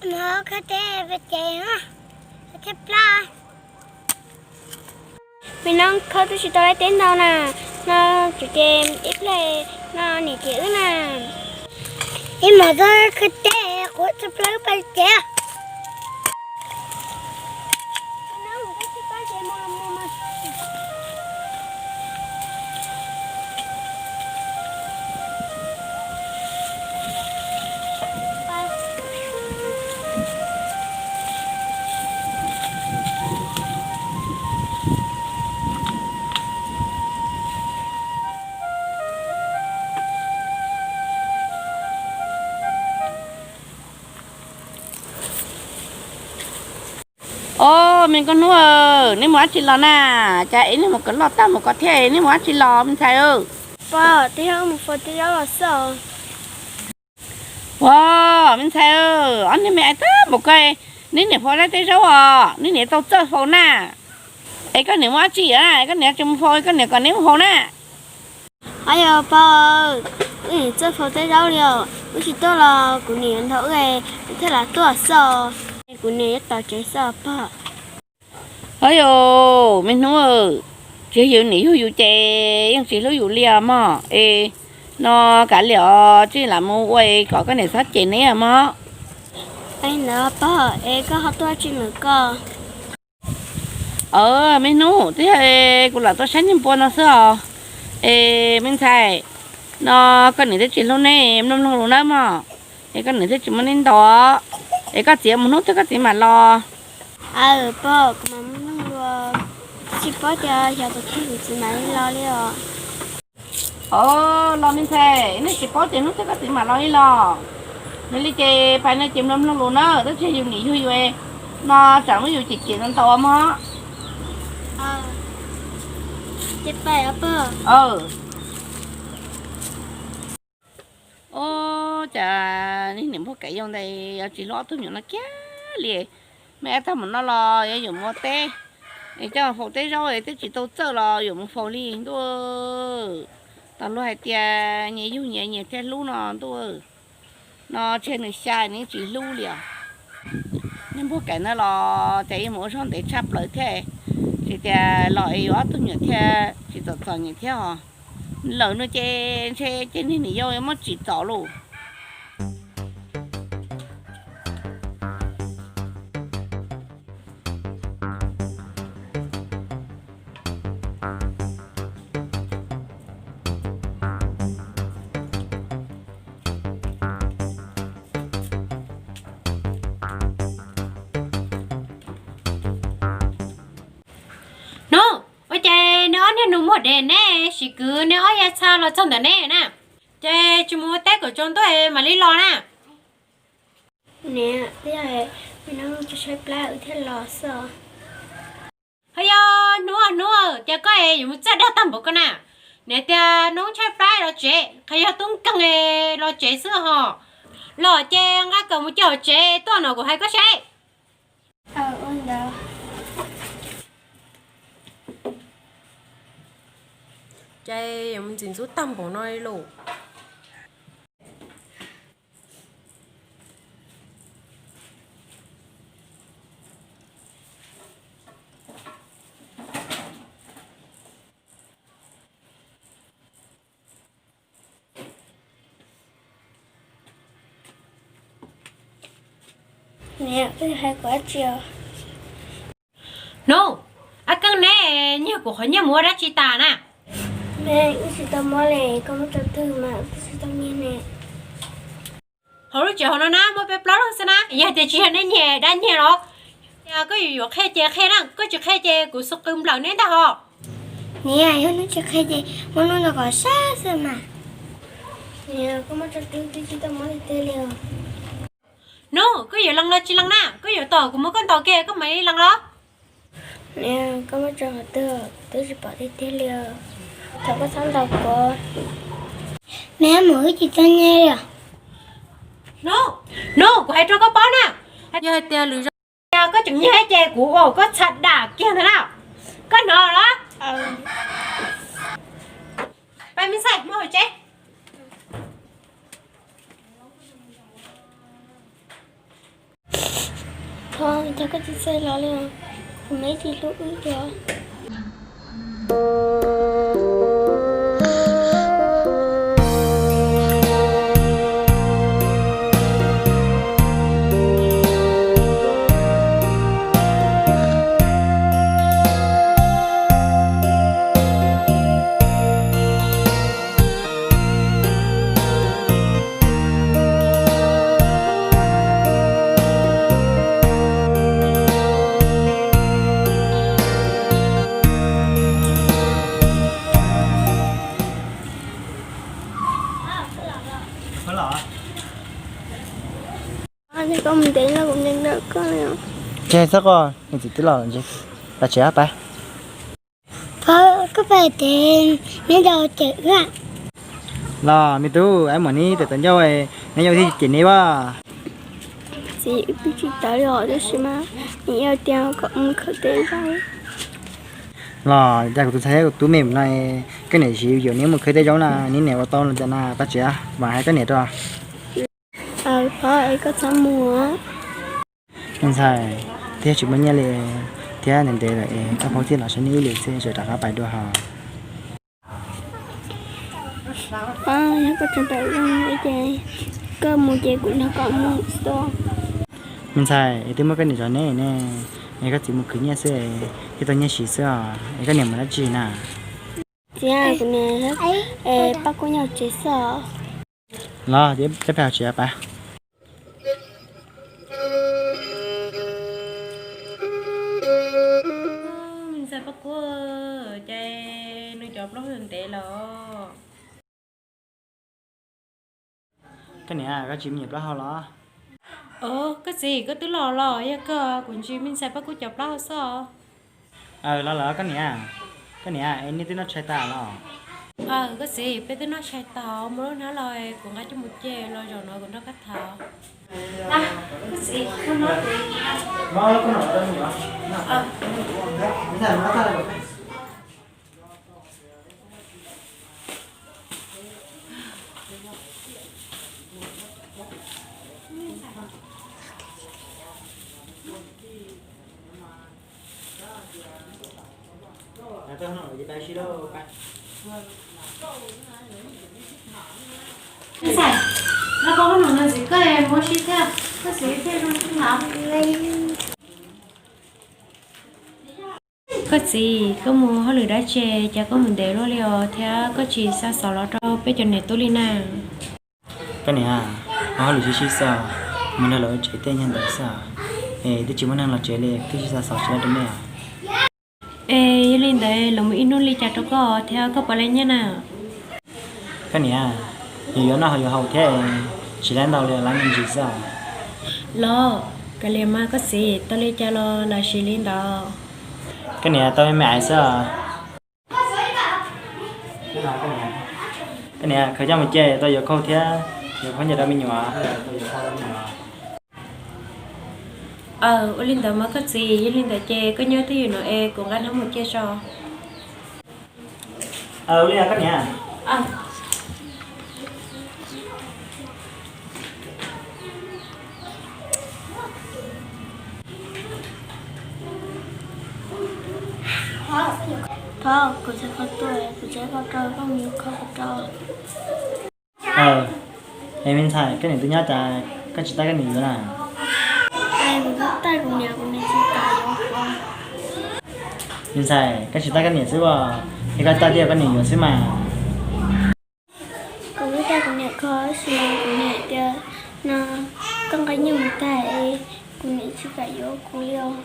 Mus khawb teb peb ces thiaj plab. Me noob khawb twb tsis tau laib teb ntau na, no tsuas ces ib pliag no niam cem wb na. Ib hmos txog khawb teb qhuav txog plaws wb pais ces. Os, me nkauj hnub, neb mus dab tsi los na? Cas es neb mus kom loj tag mus ko thiab, neb mus dab tsi los me ntxhais? Pog, tej zaub mus faus tej zaub los xwb os. Ua, me ntxhais, ob niag me aiv tag npaum ko, neb niam faus dab tej zaub os, neb niam tau txawj faus na. Es koj niam mus dab tsi na? Koj niam tsis mus faus, koj niam kom neb mus faus na. Aub yos pog, wb niam txawj faus tej zaub li os, wb tsis tuaj los kuv niam nrog wb, wb thiaj li tuaj xwb os. Kuv niam yuav tos tsev xwb os pog. Aub yos, me hnub, tsis yog yus niam yug yus ces yeej tsis hlub yus li os mog. Es no kav liam os, tsis lam mus ua kom koj niam txhob cem neb mog. Ntawd pog, es koj ho tuaj tsi ntawm ko? Aub, me hnub, twb yog kuv lam tuaj saib niag npua no xwb os. Es me ntxhais, no koj niam twb tsis hlub neb, mloog mloog lus nawb mog. Es koj niam twb tsis muab neb ntaus, es koj txiv mus hnub twg koj txiv mam los? Aws pog, kuv mam mloog lus, tsis paub tias xyov tus twg kuv txiv mam li los li os. Aub, los me ntxhais, nej tsis paub tias hnub twg koj txiv mam los li los? Yog li ces pais no ces mloog mloog lus na, twb tsis yog yus niam yug yus no, tsam muab yus cem cem ntau ntau mog. Ces pais os pog. Ub, cas niag niam npua Kaim yau ntawd yuav tsis hlub ob tug me nyuam no kiag li. Me ab tag mus no los yuav yuav mus ua teb, es coj faus teb zaub es twb tsis tau txawj los yuav mus faus li ntuj. Tau luag hais tias nyias yug nyias nyias thiaj hlub no ntuj. No tsis yog nws xya nws tsis hlub li os. Niag npua Kaim ntawd los cas yuav mus ua zaub ntev tshaj plaws thiab, tsis tias los es yuav ob tug me nyuam thiab tsis txom txom nyem thiab os. Lawm no ces ntshe ces niag niam yau yuav muab tsim txom lauj. Hnub, ua cas neb ob niag nus muag dev ne, sim kwv neb ob yas txha los txog ntawm neb na? Ces tsis mus ua teb kom tsaus ntuj mam li los na. Niam, twb yog me noob tsis tshaib plab wb thiaj los xwb os. Ho yog Hnub, Hnub, cas koj es yuav mus txaj dag tag npaum ko na? Niam tias noob tshaib plab los tsev, qhov yog tub nkeeg los tsev xwb hos. Los ces nqa kawm mus cia hauv tsev, tuaj no kuv hais koj seb. Cas yuav mus ntxim ntxub tag npaum no li lauj? Niam, koj hais kuv dab tsi os? Hnub, ab keeb neb nyiag kuv qhov nyiaj mus ua dab tsi tas na? Me, wb tsis tau muab li, koj muab rau twg mas wb twb tsis tau nyiag ne. Hauv lub tsev hauv no na muaj peb plaub leeg xwb na, yog tias tsis yog neb nyiag dab nyiag los, koj yuav yuav qhia ces qhia na, koj tsis qhia ces kuv xub qw nplawm neb ntag hos. Niam, yog neb tsis qhia ces muab nub ntawd kom sab xwb mas. Niam, koj muab rau twg twb tsis tau muab tiag tiag li os. Hnub, koj yuav lees los tsis lees na, koj yuav tom kuv muab koj ntaus kiag koj mam li lees los? Niam, koj muab rau qhov twg twb tsis pom tiag tiag li os. Thov koj txhob ntaus kuv. Me, mus wb tsis txog nyiaj li os. Hnub, kuv hais rau koj paub na, yog hais tias lwm zaus koj tseem nyiag ces kuv ua koj txha dam kiag ntag na. Koj hnov los? Pab me ntxhais mus hauv tsev. Tag koj tsis txawj los li, kuv me tsis hlub wb li os. Koj mus ntev no kuv ntev ntawm koj li. Ces txhob koj, nws txiv twb los ntshe. Pab tsev pab. Koj pab tes neb rau cem wb. Los me tub, ab muam neb tes tau ncauj, neb yau thiaj cem neb as. Txiv, wb twb tsis tau li os, tab sis mas neb yau tias kom mus khawb tej zaub. Los cas kuv tus ntxhais thiab kuv tus me no, koj niam tsis yuav neb mus khawb tej zaub na, neb niam ua tau no cas na, pab tsev, mam hais koj niam rau. Pab, es koj txhob mus. Me ntxhais, twb tsis muaj nyiaj li thiab, ntev ntev lawm es koj pab thiaj los saib neb ib lwm xwb, tseem rov qab pais dua hos. Yog koj tseem pais ua ces koj mus ces kuv nrog koj mus xwb. Me ntxhais, es twb muab koj niam zov neb ne, es koj txiv mus khwv nyiaj xwb, thiaj tau nyiaj siv xwb os, es koj niam mus dab tsi na? Txiv, kuv niam es pab kuv nyob tsev xwb os. Los, peb pab tsev pab. Me ntxhais Paj Kub, cas nws cov plaub hau ntev lawm? Koj niam, koj tsis me nyuam plaub hau los? Koj txiv, koj twb los los, yog koj, kuv ntsia me ntxhais Paj Kub cov plaub hau xwb. Aws, los lawm koj niam. Koj niam, es nej twb noj tshais tas los? Aws, koj txiv, peb twb noj tshais tas, mus lub hnab los kuv nqa coj mus cia los zaum no kuv nrog koj tham. Koj txiv, koj noj. Ntxhais, no koj hnub no ntxiv koj mus ua si thiab, koj txiv thiaj zoo siab na. Koj txiv, koj mus hauj lwm dab tsi cas koj mus ntev luaj li os thiab koj tsis xa xov los rau peb cov niam tub li na? Koj niam, mus hauj lwm sib sib xwb, mus nrog lawv ua tsev tej nyuag ntawd xwb, es twb tsis muaj neeg los tsev li, twb tsis xa xov tsis los rau nej. Es yog li ntawd los mus ib hnub li cas rau koj thiab koj puas lai nyiaj na? Koj niam, yus yuav noj ho yuav haus thiab, tsis laib ntau li, laib me ntsis xwb. Los, kav liam mas koj txiv, tau li cas los lam siv li ntawd. Koj niam, tau me me ais xwb. Koj niam, khaws coj mus cia tau yuav khau thiab, yuav khaub ncaws rau me nyuam. Aws, ua li ntawd mas koj txiv, yog li ntawd ces koj nyob twj ywm no es kuv nqa hnab mus cia tso. Aws, ua li koj niam. Thov kuv txiv qhov tuaj, kuv tsev qhov rau, koj mus yuav khau qhov rau. Aws, es me ntxhais, koj niam twb nyob cas koj tsis tais koj niam yuav na? Me ntxhais, koj tsis tais koj niam xwb os, es koj tais tias koj niam yuav xwb mas. Kuv twb tais kuv niam kho tab sis kuv niam tias no koj nqa nyiaj mus tag es kuv niam tsis kam yuav kuv li os.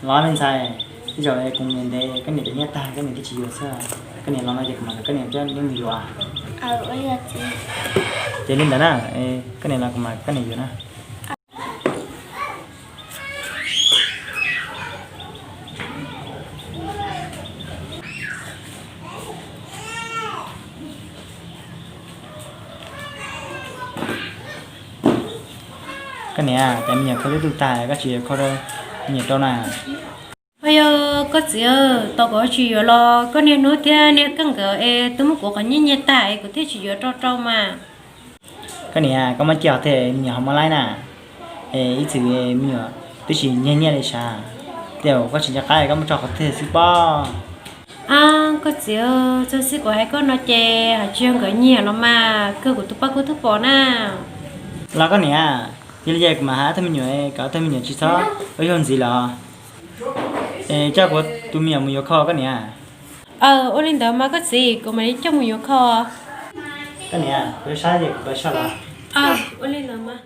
Los me ntxhais, ib zaug es kuv niam ntev koj niam cov nyiaj tag koj niam twb tsis yuav xwb, koj niam los no ces kuv mam kom koj niam coj neb mus yuav. Ces li ntawd na, koj niam los kuv mam kom koj niam yuav na. Koj niam, cas me nyuam khau twb tu tag koj tsis yuav khau rau me nyuam rau na? Ho yog koj txiv, tau kuv tsis yuav los koj niag hnub thiab niag kawg nkawd es twb muab kuv qhov nyiaj nyiag tag es kuv thiaj tsis yuav rau rau mas. Koj niam, koj muab cia thiaj me nyuam ho muab laib na. Ib txwm me nyuam twb tsis nyiag nyiaj li sav, tej zaum koj tsis nco qab koj muab tso qhov twg xwb pob. Ab, koj txiv, txog xib kuv hais koj no ces hais tsis yog nkawd nyiag los mas, kawg kuv tus poj kub twb pom na. Los koj niam, yog li ces kuv mam hais ob tug me nyuam kom ob tug me nyuam tsis txhob ua yag ntxiv los, es coj kuv tus me nyuam mus yuav kho koj niam. Aw, ua li ntawd mas koj txiv, kuv mam li coj mus yuav kho. Koj niam, kuv sab ces kuv pab sab los. Ua li ntawd mas.